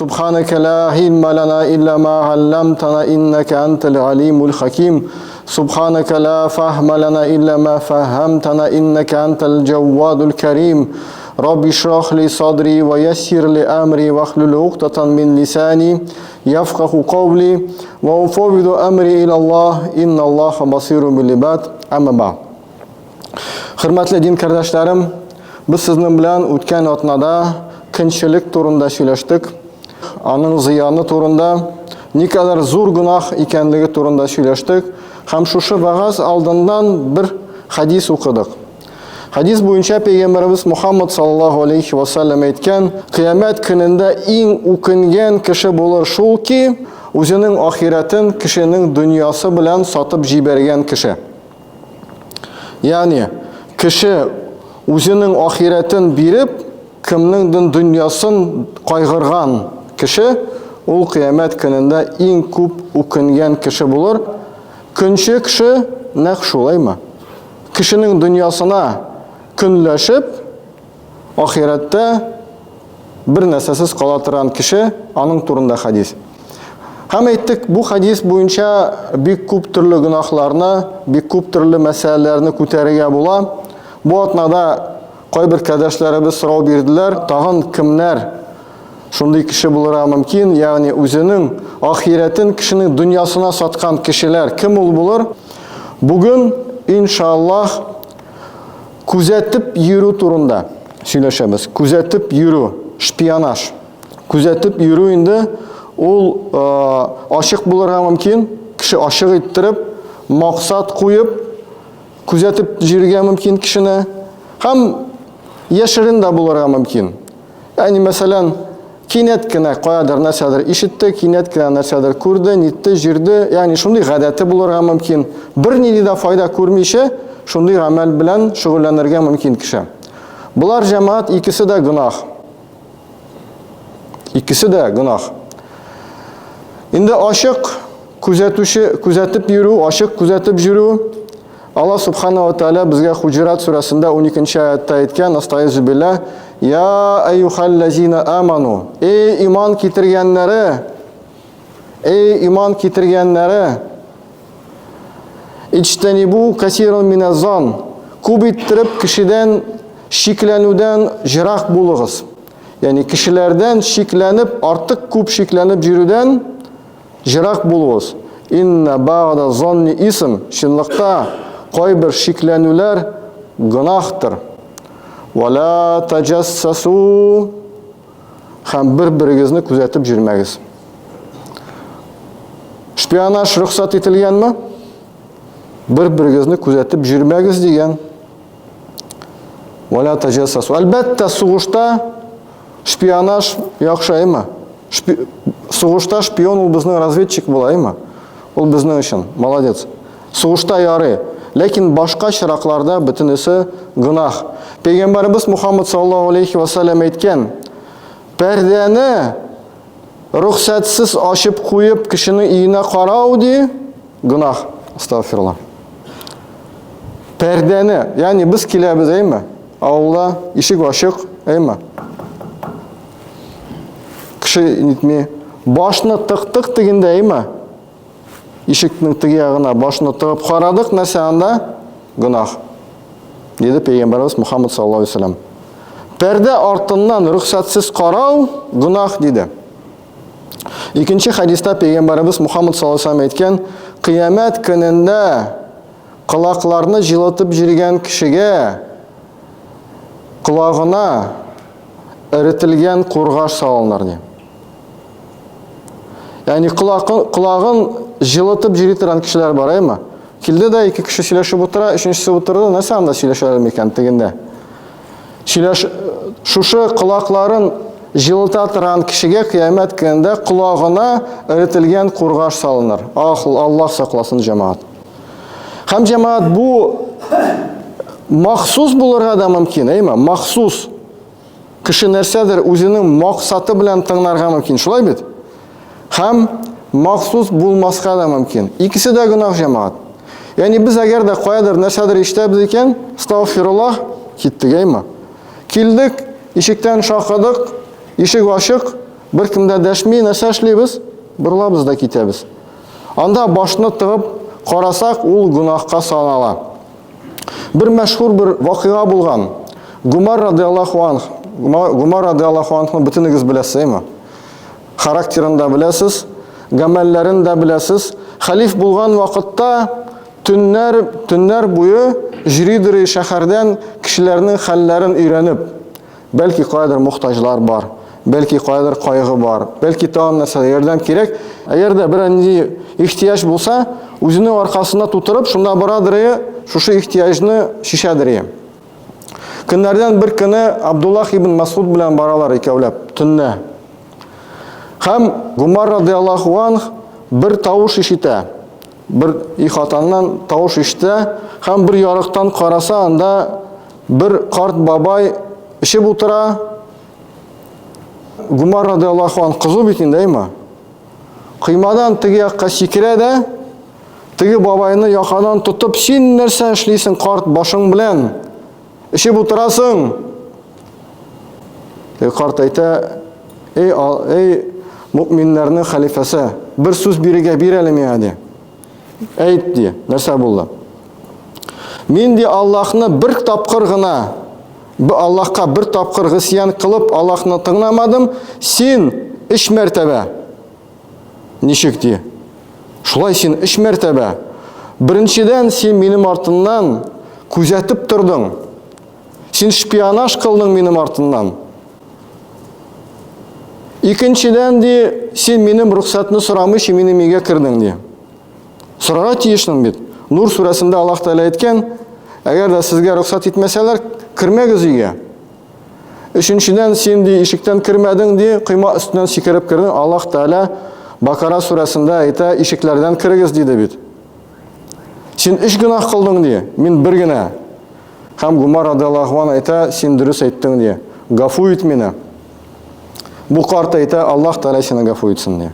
سبحانك لا علم لنا إلا ما علمتنا إنك أنت العليم الحكيم سبحانك لا فهم لنا إلا ما فهمتنا إنك أنت الجواد الكريم رب اشرح لي صدري ويسر لي أمري واحلل عقدة من لساني يفقه قولي وأفوض أمري إلى الله إن الله بصير بالعباد أما بعد. Хөрмәтле дин кардәшләрем, без сезнең белән үткән атнада көнчелек турында сөйләштек. Аның зыяны турында, никадәр зур гөнаһ икәнлеге турында сөйләштек һәм шушы вәгазь алдыннан бер хадис укыдык. Хадис буенча пәйгамбәребез Мухаммад саллаллаһу алейхи ва саллям әйткән, кыямәт көнендә иң үкенгән кеше булыр шул ки, үзенең ахирәтен кешенең дөньясы белән сатып җибәргән кеше. Ягъни кеше үзенең ахирәтен биреп, кемнеңдер дөньясын кайгырган кеше, ул кыямәт көнендә иң күп үкенгән кеше булыр. Көнче кеше нәкъ шулаймы? Кешенең дөньясына көнләшеп, ахирәттә бер нәрсәсез кала торган кеше, аның турында хадис. Һәм әйттек, бу хадис буенча бик күп төрле гөнаһларны, бик күп төрле мәсьәләләрне күтәрергә була. Бу атнада кайбер кардәшләребез сорау бирделәр, тагын кемнәр шундый кеше булырга мөмкин, ягъни үзенең ахирәтен кешенең дөньясына саткан кешеләр кем ул булыр? Бүген, иншаллаһ, күзәтеп йөрү турында сөйләшәбез. Күзәтеп йөрү, шпионаж. Күзәтеп йөрү инде ул ачык булырга мөмкин, кеше ачык иттереп, максат куеп, күзәтеп йөрергә мөмкин кешене. Һәм яшерен дә булырга мөмкин. Ягъни, мәсәлән, кинәт кенә каядыр нәрсәдер ишетте, кинәт кенә нәрсәдер күрде, нитте, җирде. Ягъни шундый гадәте булырга мөмкин. Бернинди дә файда күрмичә, шундый гамәл белән шөгыльләнергә мөмкин кеше. Болар җәмәгать икесе дә гөнаһ. Икесе дә гөнаһ. Инде ачык күзәтүче, күзәтеп йөрү, ачык күзәтеп йөрү Аллаһ субхана ва тааля безгә Хуҗурат сүрәсендә 12 аятта әйткән, Астаизу билла, Я әйюхаллазина аману, эй иман китергәннәре, эй иман китергәннәре, Иҗтәнибу касиран миназан, күп иттереп кешедән шикләнүдән җырак булыгыз. Ягъни кешеләрдән шикләнеп, артык күп шикләнеп йөрүдән җырак булыгыз. Инна бa'да занни исм, чынлыкта кайбер шикләнүләр гөнаһтыр. Вала таҗассасу һәм бер-берегезне күзәтеп йөрмәгез. Шпионаж рөхсәт ителгәнме? Бер-берегезне күзәтеп йөрмәгез дигән. Вала таҗассасу. Әлбәттә, сугышта шпионаж яхшы, әйме? Шпи... Сугышта шпион ул безнең разведчик була, әйме? Ул безнең өчен, молодец. Сугышта ярый. Ләкин башка чиракларда бөтенесе гөнаһ. Пәйгамбәребез Мухаммад саллаллаһу алейхи ва саллям әйткән, пәрдәне рөхсәтсез ачып куеп кешенең өенә карау ди, гөнаһ. Астагфирулла. Пәрдәне, ягъни без киләбез, әйме? Авылда ишек ачык, әйме? Кеше нитми. Башны тыктык дигәндә, әйме? Ишекнең теге ягына башны тыгып карадык, нәрсә анда? Гөнаһ. Диде пәйгамбәребез Мухаммад саллаллаһу алейһи вәсәлләм. Пәрдә артыннан рөхсәтсез карау гөнаһ диде. Икенче хәдистә пәйгамбәребез Мухаммад саллаллаһу алейһи вәсәлләм әйткән, кыямәт көнендә колакларны җылытып җиргән кешегә колагына эретелгән кургаш салыныр ди. Ягъни колагын җылытып җөри торган кешеләр бар, әйме? Килде дә ике кеше сөйләшеп утыра, өченчесе утырды, нәрсә анда сөйләшәләр микән тегендә? Сөйләш шушы колакларын җылыта торган кешегә кыямәт көнендә колагына эретелгән кургаш салыныр. Ах, Аллаһ сакласын, җәмәгать. Һәм җәмәгать бу махсус булырга да мөмкин, әйме? Махсус. Кеше нәрсәдер үзенең максаты белән тыңларга мөмкин, шулай бит? Һәм махсус булмаска да мөмкин. Икесе дә гөнаһ җәмәгать. Ягъни без әгәр дә каядыр нәрсәдер ишетәбез икән, астагфируллаһ, киттек, әйме? Килдек, ишектән шакыдык, ишек ачык, Беркем дә дәшми, нәрсә эшлибез? Борылабыз да китәбез. Анда башны тыгып карасак, ул гөнаһка санала. Бер мәшһүр бер вакыйга булган. Гумар радиаллаху анх, Гумар радиаллаху анхны бөтенегез беләсез, әйме? Характерын да беләсез, гамәлләрен дә беләсез. Хәлиф булган вакытта төннәр, төннәр буе җөридер шәһәрдән кешеләрнең хәлләрен өйрәнеп, бәлки каядыр мохтаҗлар бар, бәлки каядыр кайгы бар, бәлки тагын нәрсә ярдәм кирәк. Әгәр дә берәр нинди ихтыяҗ булса, үзенең аркасына тутырып, шунда барадыр, шушы ихтыяҗны чишәдер. Көннәрдән бер көне Абдуллах ибн Масуд белән баралар икәүләп, төнлә. Һәм Гумар радиаллаху анх бер тавыш ишетә. Бер ихатаннан тавыш ишетә һәм бер ярыктан караса, анда бер карт бабай эчеп утыра. Гумар радиаллаху анх кызу бит инде, әйме? Коймадан теге якка сикерә дә, Теге бабайны якадан тотып, син нәрсә эшлисең карт башың белән? Эчеп утырасың. Теге карт әйтә, эй, эй, мөминнәрнең хәлифәсе, бер сүз бирергә бир әле миңа, ди. Әйт, ди, нәрсә булды? Мин ди Аллаһны бер тапкыр гына, Аллаһка бер тапкыр гысьян кылып, Аллаһны тыңламадым, син өч мәртәбә. Ничек ди? Шулай син өч мәртәбә. Беренчедән, син минем артыннан күзәтеп тордың. Син шпионаж кылдың минем артыннан. Икенчедән ди, син минем рөхсәтне сорамыйча минем өйгә кердең ди. Сорарга тиешсең бит. Нур сүрәсендә Аллаһ Тәгалә әйткән, әгәр дә сезгә рөхсәт итмәсәләр, кермәгез өйгә. Өченчедән, син ди ишектән кермәдең ди, койма өстеннән сикереп кердең. Аллаһ Тәгалә Бакара сүрәсендә әйтә, ишекләрдән керегез диде бит. Син өч гөнаһ кылдың ди, мин бер генә. Һәм Гумар радиаллаһу ан әйтә, син дөрес әйттең ди. Гафу ит мине. Бу карт әйтә, Аллаһ Тәгалә сине гафу итсен ди.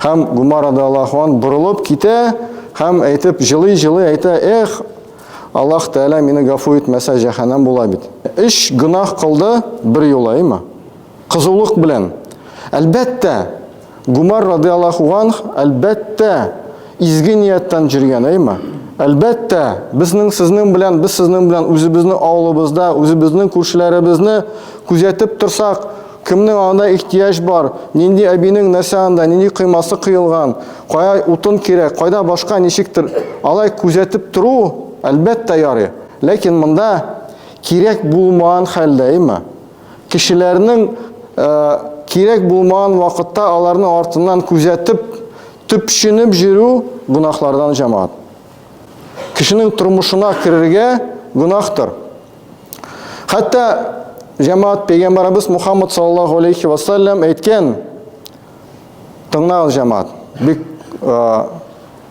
Һәм Гумар радиаллаһу ан борылып китә һәм әйтеп җылый-җылый әйтә, эх, Аллаһ Тәгалә мине гафу итмәсә, җәһәннәм була бит. Өч гөнаһ кылды бер юлы, әйме? Кызулык белән. Әлбәттә, Гумар радиаллаху анх, әлбәттә, изге нияттән җөргән, әйме? Әлбәттә, безнең сезнең белән, без сезнең белән үзебезнең авылыбызда, үзебезнең күршеләребезне күзәтеп торсак, Кемнең анда ихтыяҗ бар, нинди әбинең нәрсә анда, нинди коймасы коелган, кая утын кирәк, кайда башка ничектер. Алай күзәтеп тору, әлбәттә, ярый. Ләкин монда кирәк булмаган хәлдә, әйме? Кешеләрнең э, кирәк булмаган вакытта аларның артыннан күзәтеп, төпченеп йөрү гөнаһлардан җәмәгать. Кешенең тормышына керергә гөнаһтыр. Хәтта җәмәгать пәйгамбәребез Мухаммад саллаллаху алейхи ва саллям әйткән, тыңлагыз җәмәгать, бик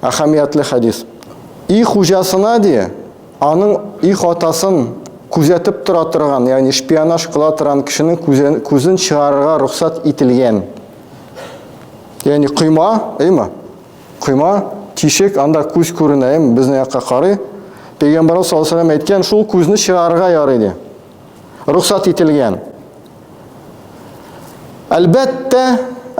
әһәмиятле хәдис. И хуҗасына ди, аның и хатасын күзәтеп тора торган, ягъни шпионаж кыла торган кешенең күзен чыгарырга рөхсәт ителгән. Ягъни койма, әйме? Койма, тишек, анда күз күренә, әйме, безнең якка карый. Пәйгамбәрбез саллаллаху алейһи әйткән, шул күзне чыгарырга ярый ди. Рөхсәт ителгән. Әлбәттә,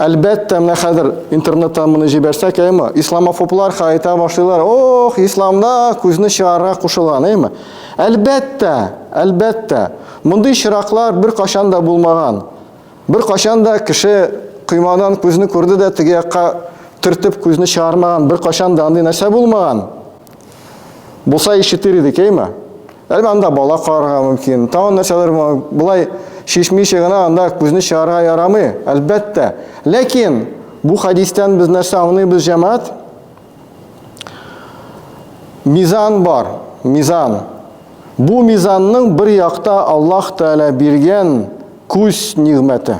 әлбәттә, менә хәзер интернеттан моны җибәрсәк, әйме, исламофоблар әйтә башлыйлар, ох, исламда күзне чыгарырга кушылган, әйме. Әлбәттә, әлбәттә, мондый чираклар беркайчан да булмаган. Беркайчан да кеше коймадан күзне күрде дә теге якка төртеп күзне чыгармаган, беркайчан да андый нәрсә булмаган. Булса ишетер идек, әйме? Әлбә анда бала карарга мөмкин. Тагын нәрсәләр болай шишмичә генә анда күзне чыгарырга ярамый, әлбәттә. Ләкин бу хадистән без нәрсә аңлыйбыз, җәмәгать? Мизан бар, мизан. Бу мизанның бер якта Аллаһ Тәгалә биргән күз нигъмәте.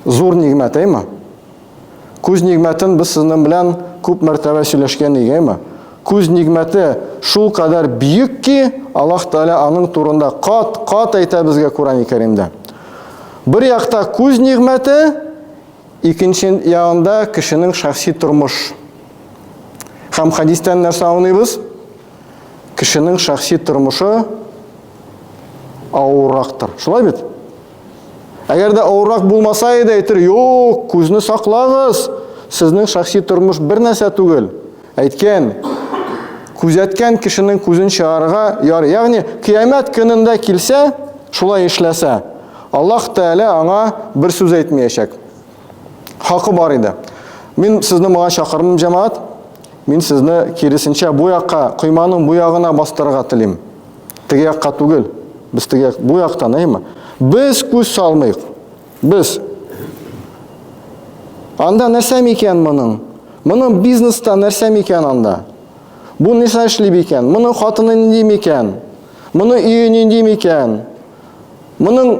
Зур нигъмәт, әйме? Күз нигъмәтен без сезнең белән күп мәртәбә сөйләшкән идек, әйме? Күз нигъмәте шул кадәр бөек ки, Аллаһ Тәгалә аның турында кат-кат әйтә безгә Коръән Кәримдә. Бер якта күз нигъмәте, икенче ягында кешенең шәхси тормыш. Һәм хәдистән нәрсә аңлыйбыз? Кешенең шәхси тормышы авыррактыр. Шулай бит? Әгәр дә авыррак булмаса иде, әйтер, юк, күзне саклагыз, сезнең шәхси тормыш бер нәрсә түгел. Әйткән, күзәткән кешенең күзен чыгарырга ярый. Ягъни, кыямәт көнендә килсә, шулай эшләсә, Аллаһ Тәгалә аңа бер сүз әйтмәячәк. Хакы бар иде. Мин сезне моңа чакырмыйм, җәмәгать. Мин сезне киресенчә бу якка, койманың бу ягына бастырырга телим. Теге якка түгел. Без теге як, бу яктан, әйме? Без күз салмыйк. Без. Анда нәрсә микән моның? Моның бизнеста нәрсә микән анда? Бу нәрсә эшли микән? Моның хатыны нинди микән? Моның өе нинди микән? Моның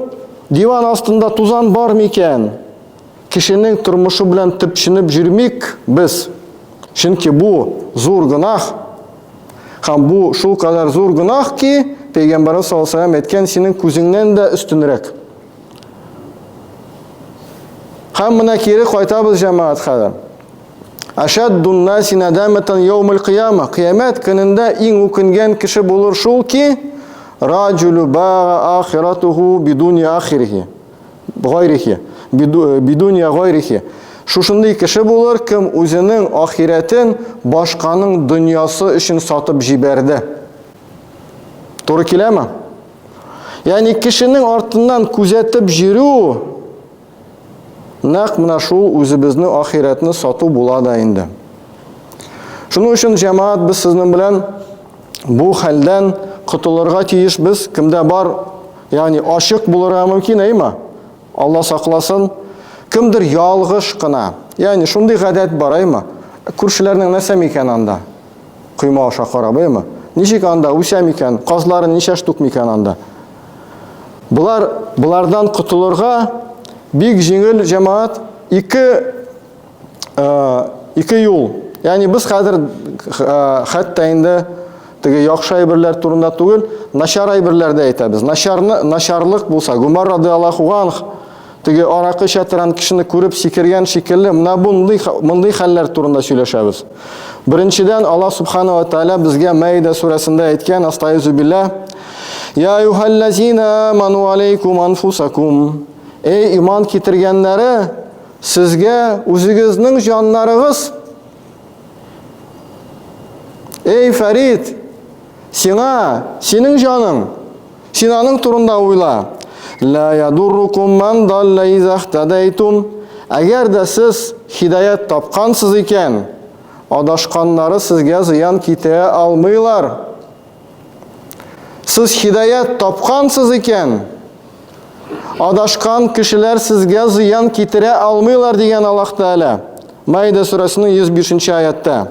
диван астында тузан бар микән? Кешенең тормышы белән төпченеп йөрмик без. Чөнки бу зур гөнаһ. Һәм бу шул кадәр зур гөнаһ ки, Пәйгамбәрбез саллаллаһу алейһи ва әйткән, синең күзеңнән дә өстенрәк. Һәм менә кире кайтабыз җәмәгать хәзер. Ашаддун наси надаматан яумал кыяма. Кыямәт көнендә иң үкенгән кеше булыр шул ки, раджулу бага ахиратуху бидуни ахирихи. Гайрихи, бидуния гайрихи. Шушындый кеше булыр, кем үзенең ахирәтен башканың дөньясы өчен сатып җибәрде. Туры киләме? Ягъни кешенең артыннан күзәтеп җөрү нәкъ менә шул үзебезне ахирәтне сату була да инде. Шуның өчен җәмәгать без сезнең белән бу хәлдән котылырга тиешбез. Кемдә бар, ягъни ачык булырга мөмкин, әйме? Алла сакласын. Кемдер ялгыш кына. Ягъни шундый гадәт бар, әйме? Күршеләрнең нәрсә микән анда? Койма аша карап, әйме? Ничек анда үсә микән? Казлары ничә штук микән анда? Болар болардан котылырга бик җиңел җәмәгать ике ике юл. Ягъни без хәзер хәтта инде теге яхшы әйберләр турында түгел, начар әйберләр дә әйтәбез. Начарны, начарлык булса, Гумар радиаллаху анх теге аракы эчә торган кешене күреп сикергән шикелле, менә мондый мондый хәлләр турында сөйләшәбез. Беренчедән, Аллаһ субхана ва тааля безгә Мәида сүрәсендә әйткән, астаизу билла, Я айюхаллазина аману алейкум анфусакум. Эй иман китергәннәре, Сезгә үзегезнең җаннарыгыз. Эй, Фәрид, сиңа, синең җаның, син аның турында уйла. Ла ядуррукум ман далла иза ихтадайтум. Әгәр дә сез хидаят тапкансыз икән, адашканнары сезгә зыян китерә алмыйлар. Сез хидаят тапкансыз икән, адашкан кешеләр сезгә зыян китерә алмыйлар дигән Аллаһ Тәгалә. Маида сүрәсенең 105 аятта.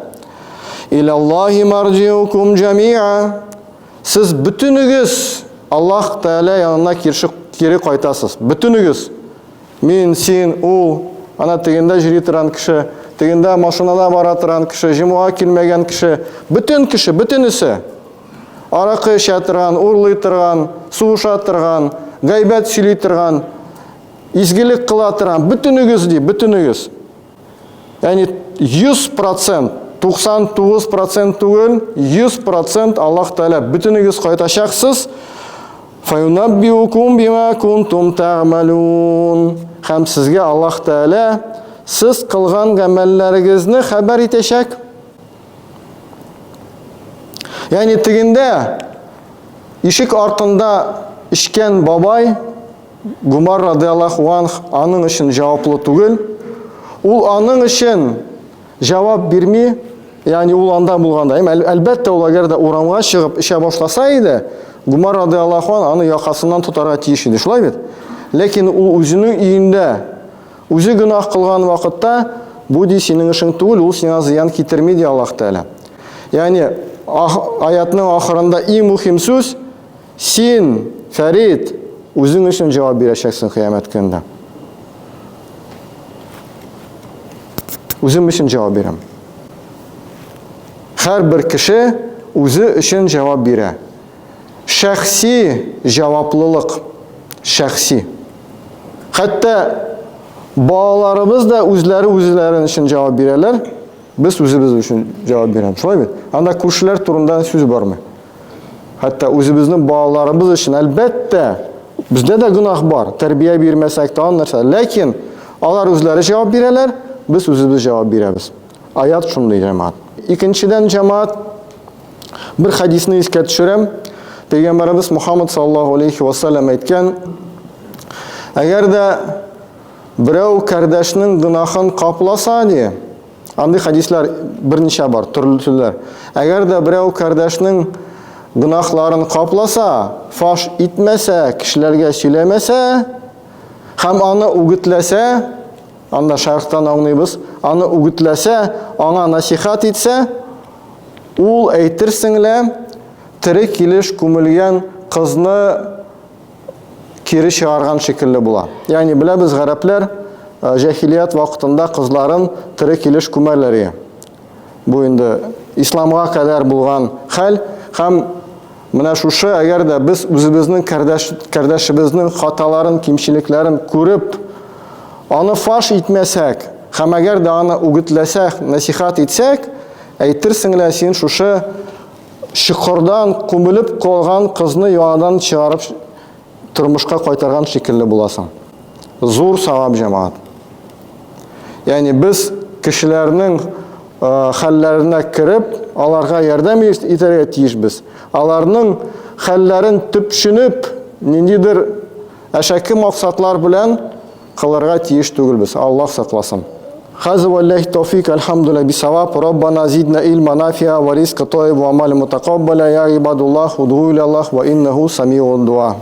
Илаллаһи марҗиукум җамиа. Сез бөтенегез Аллаһ Тәгалә янына кире кайтасыз. Бөтенегез. Мин, син, ул, ана тегендә җөри торган кеше, тегендә машинада бара торган кеше, җомга килмәгән кеше, бөтен кеше, бөтенесе. Аракы эчә торган, урлый торган, сугыша торган, гайбәт сөйли торган, изгелек кыла торган, бөтенегез ди, бөтенегез. Ягъни 100%, 99% түгел, 100% Аллаһ Тәгалә бөтенегез кайтачаксыз. Фаюнаббиукум бима кунтум тәгъмәлун. Һәм сезгә Аллаһ Тәгалә сез кылган гамәлләрегезне хәбәр итәчәк. Ягъни тегендә ишек артында эчкән бабай Гумар радиаллаху анх аның өчен җаваплы түгел. Ул аның өчен җавап бирми, ягъни ул анда булганда. Әм, әлбәттә, ул әгәр дә урамга чыгып эчә башласа иде, Гумар радиаллаху анх аны якасыннан тотарга тиеш иде. Шулай бит? Ләкин ул үзенең өендә үзе гөнаһ кылган вакытта, бу ди синең эшең түгел, ул сиңа зыян китерми ди Аллаһ Тәгалә. Ягъни аятның ахырында иң мөһим сүз Син, Фәрид, үзең өчен җавап бирәчәксең кыямәт көнендә. Үзем өчен җавап бирәм. Һәрбер кеше үзе өчен җавап бирә. Шәхси җаваплылык. Шәхси. Хәтта балаларыбыз да үзләре үзләрен өчен җавап бирәләр. Без үзебез өчен җавап бирәбез. Шулай бит? Анда күршеләр турында сүз бармый. Хәтта үзебезнең балаларыбыз өчен, әлбәттә, Бездә дә гөнаһ бар, тәрбия бирмәсәк, тагын нәрсә. Ләкин алар үзләре җавап бирәләр, без үзебез җавап бирәбез. Аят шундый, җәмәгать. Икенчедән, җәмәгать, бер хәдисне искә төшерәм. Пәйгамбәребез Мухаммад саллаллаһу алейхи ва саллям әйткән, әгәр дә берәү кардәшнең гөнаһын капласа, ди, андый хәдисләр берничә бар, төрле төрлеләр. Әгәр дә берәү кардәшнең гөнаһларын капласа, фаш итмәсә, кешеләргә сөйләмәсә һәм аны үгетләсә, Анда шәрыктан аңлыйбыз, аны үгетләсә, аңа насихат итсә, ул әйтерсең лә тере килеш күмелгән кызны кире чыгарган шикелле була. Ягъни беләбез, гарәпләр э, җәһилият вакытында кызларын тере килеш күмәләр иде. Бу инде исламга кадәр булган хәл һәм менә шушы, әгәр дә без үзебезнең кардәш, кардәшебезнең хаталарын, кимчелекләрен күреп, аны фаш итмәсәк, һәм әгәр дә аны үгетләсәк, насихат итсәк, әйтерсең лә син шушы чокырдан күмелеп калган кызны яңадан чыгарып тормышка кайтарган шикелле буласың. Зур савап җәмәгать. Ягъни без кешеләрнең э, хәлләренә кереп, аларга ярдәм итәргә тиешбез. Аларның хәлләрен төпченеп, ниндидер әшәке максатлар белән кылырга тиеш түгелбез. Аллаһ сакласын. Хаза валлахи тауфик, альхамдулилла бисаваб, Раббана зидна илма нафиа ва ризка тойиб ва амаль мутакаббаля, я ибадуллах, удгу иля Аллах, ва иннаху самиун дуа.